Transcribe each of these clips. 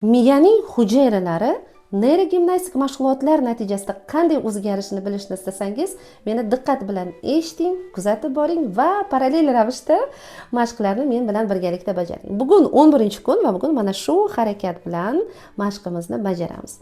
Miyaning hujayralari neyrogimnastik mashg'ulotlar natijasida qanday o'zgarishini bilishni istasangiz, meni diqqat bilan eshiting, kuzatib boring va parallel ravishda mashqlarni men bilan birgalikda bajaring. Bugun 11-kun va bugun mana shu harakat bilan mashqimizni bajaramiz.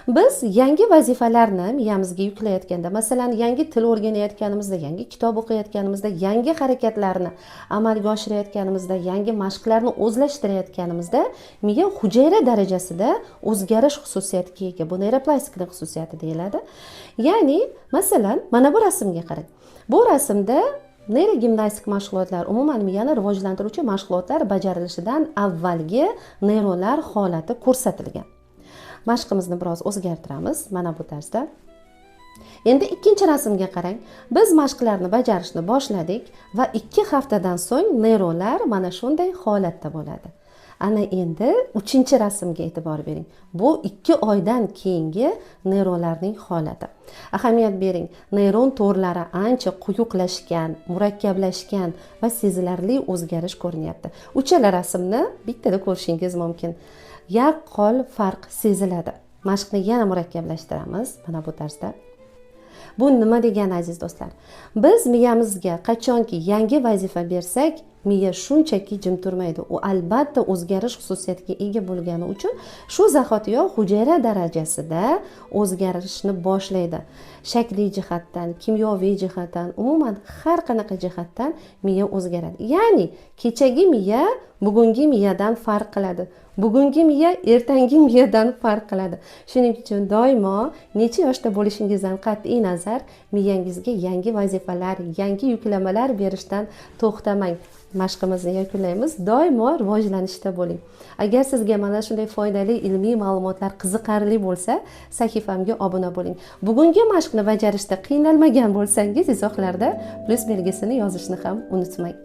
Biz yangi vazifalarni miyamizga yuklayotganda, masalan, yangi til o'rganayotganimizda, yangi kitob o'qiyotganimizda, yangi harakatlarni amalga oshirayotganimizda, yangi mashqlarni o'zlashtirayotganimizda miya hujayra darajasida o'zgarish xususiyatiga ega. Bu neyroplastikning xususiyati deyiladi. Ya'ni, masalan, mana bu rasmga qarang. Bu rasmda neyrogimnastik mashg'ulotlar, umuman miyani rivojlantiruvchi mashg'ulotlar bajarilishidan avvalgi neyronlar holati ko'rsatilgan. Mashqimizni biroz o'zgartiramiz mana bu tarzda. Endi ikkinchi rasmga qarang. Biz mashqlarni bajarishni boshladik va 2 haftadan so'ng neyronlar mana shunday holatda bo'ladi. Ana endi uchinchi rasmga e'tibor bering. Bu 2 oydan keyingi neyronlarning holati. Ahamiyat bering, neyron to'rlari ancha quyuqlashgan, murakkablashgan va sezilarli o'zgarish ko'rinyapti. Uchala rasmni bittada ko'rishingiz mumkin. Yaqqol farq seziladi. Mashqni yana murakkablashtiramiz mana bu tarzda. Bu nima degani, aziz do'stlar? Biz miyamizga qachonki yangi vazifa bersak, miya shunchaki jim turmaydi. U albatta o'zgarish xususiyatiga ega bo'lgani uchun shu zahotiyoq hujayra darajasida o'zgarishni boshlaydi. Shakliy jihatdan, kimyoviy jihatdan, umuman har qanaqa jihatdan miya o'zgaradi. Ya'ni kechagi miya bugungi miyadan farq qiladi. Bugungi miya ertangi miyadan farq qiladi. Shuning uchun doimo necha yoshda bo'lishingizdan qat'iy nazar miyangizga yangi vazifalar, yangi yuklamalar berishdan to'xtamang. Mashqimizni yakunlaymiz. Doimo rivojlanishda bo'ling. Agar sizga mana shunday foydali ilmiy ma'lumotlar qiziqarli bo'lsa, sahifamga obuna bo'ling. Bugungi mashqni bajarishda qiynalmagan bo'lsangiz, izohlarda plyus belgisini yozishni ham unutmang.